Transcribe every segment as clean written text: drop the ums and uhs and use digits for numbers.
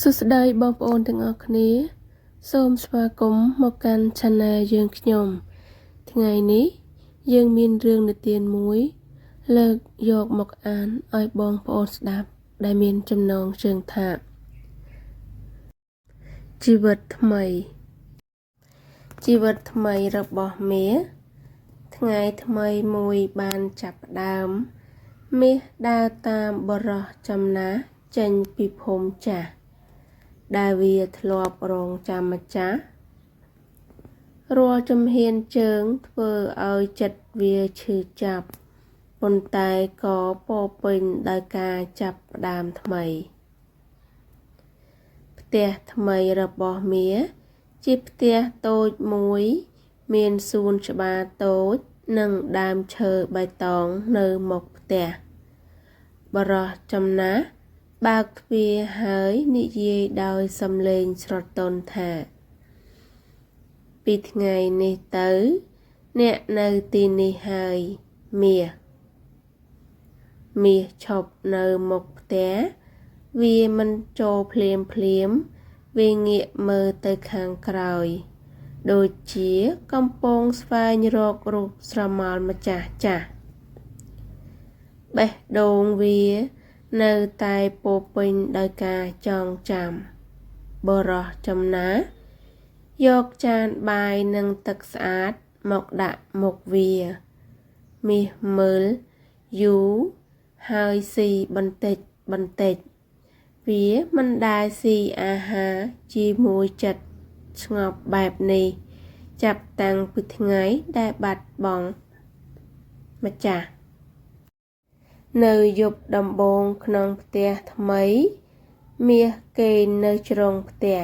សួស្តីបងប្អូនទាំងអស់គ្នា សូមស្វាគមន៍មកកាន់ Channel យើងខ្ញុំ ថ្ងៃនេះយើងមានរឿងនិទានមួយ លើកយកមកអានឲ្យបងប្អូនស្ដាប់ ដែលមានចំណងជើងថាជីវិតថ្មី ជីវិតថ្មីរបស់មាសថ្ងៃថ្មីមួយបានចាប់ផ្ដើម មាសដើរតាមបុរសចំណាស់ចេញពីភូមិចាស់ ដែលវាធ្លាប់រងចាំម្ចាស់រាល់ជំហានជើងធ្វើឲ្យចិត្តវាឈឺចាប់ប៉ុន្តែក៏ពោរពេញដោយការចាប់ផ្ដើមថ្មី ផ្ទះថ្មីរបស់មាសជាផ្ទះតូចមួយ មានសួនច្បារតូច និងដើមឈើបៃតងនៅមុខផ្ទះបុរសចំណាស់បើកទ្វារហើយនិយាយដោយសំឡេងស្រទន់ថា ពីថ្ងៃនេះទៅ អ្នកនៅទីនេះហើយមាសមាសឈប់នៅមុខផ្ទះវាមិនចូលភ្លាមភ្លាមវាងាកមើលទៅខាងក្រោយ ដូចជាកំពុងស្វែងរករូបស្រមោលម្ចាស់ចាស់បេះដូងវានៅតែពោរពេញដោយការចងចាំបុរសចំណាស់យកចានបាយនិងទឹកស្អាតមកដាក់មុខវា មាសមើលយូរហើយស៊ីបន្តិចបន្តិច វាមិនដែលស៊ីអាហារជាមួយចិត្តស្ងប់បែបនេះ ចាប់តាំងពីថ្ងៃដែលបាត់បង់ម្ចាស់ នៅយប់ដំបូងក្នុងផ្ទះថ្មី មាសគេងនៅជ្រុងផ្ទះ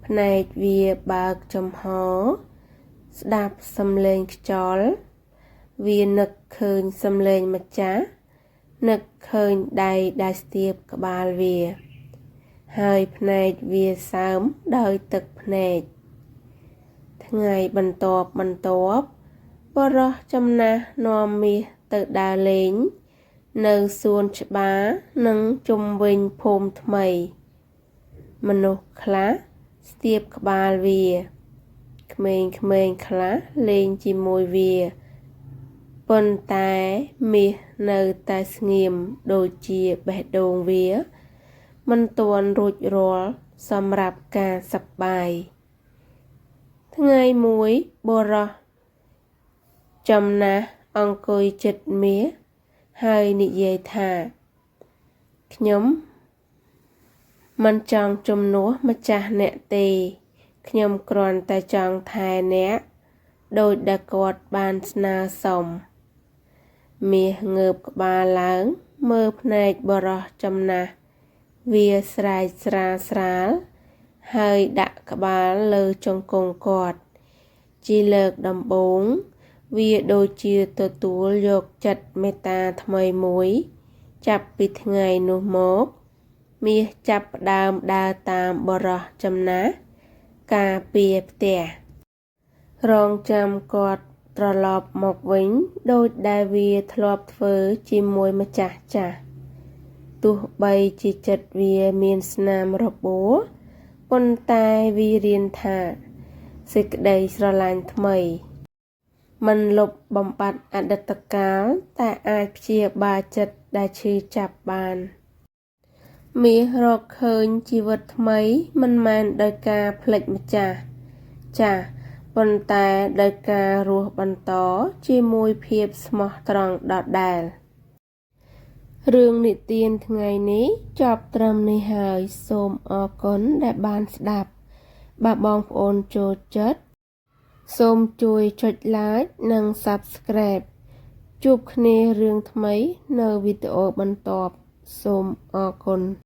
ភ្នែកវាបើកចំហ ស្ដាប់សំឡេងខ្យល់ វានឹកឃើញសំឡេងម្ចាស់ នឹកឃើញដៃដែលស្ទាបក្បាលវា ហើយភ្នែកវាសើមដោយទឹកភ្នែក ថ្ងៃបន្ទាប់បន្ទាប់បុរសចំណាស់នាំមាសទៅដើរលេង នៅសួនច្បារនិងជុំវិញភូមិថ្មី មនុស្សខ្លះស្ទាបក្បាលវា ក្មេងៗខ្លះលេងជាមួយវា ប៉ុន្តែមាសនៅតែស្ងៀមដូចជាបេះដូងវា មិនទាន់រួចរាល់សម្រាប់ការសប្បាយ ថ្ងៃមួយបុរសចំណាស់អង្គុយជិតមាសហើយនិយាយថា ខ្ញុំមិនចង់ជំនួសម្ចាស់អ្នកទេ ខ្ញុំគ្រាន់តែចង់ថែអ្នកដូចដែលគាត់បានស្នើសុំ មាសងើបក្បាលឡើង មើលភ្នែកបុរសចំណាស់វាស្រែកស្រាលស្រាល ហើយដាក់ក្បាលលើជង្គង់គាត់ ជាលើកដំបូង វាដូចជាទទួលយកចិត្តមេត្តាថ្មីមួយ ចាប់ពីថ្ងៃនោះមក មាសចាប់ផ្ដើមដើរតាមបុរសចំណាស់ការពារផ្ទះ រងចាំគាត់ត្រឡប់មកវិញដូចដែលវាធ្លាប់ធ្វើជាមួយម្ចាស់ចាស់ ទោះបីជាចិត្តវាមានស្នាមរបួសប៉ុន្តែវារៀនថា សេចក្តីស្រឡាញ់ថ្មី មិនលុបបំបាត់អតីតកាលតែអាចព្យាបាលចិត្តដែលឈឺចាប់បាន មាសរកឃើញជីវិតថ្មីមិនមែនដោយការភ្លេចម្ចាស់ចាស់ប៉ុន្តែដោយការរស់បន្តជាមួយភាពស្មោះត្រង់ដដែល រឿងនិទានថ្ងៃនេះចប់ត្រឹមនេះហើយសូមអរគុណដែលបានស្ដាប់ បើបងប្អូនចូលចិត្តសូមជួយចុច Like និង Subscribe ជួបគ្នារឿងថ្មីនៅវីដេអូបន្ទាប់សូមអរគុណ។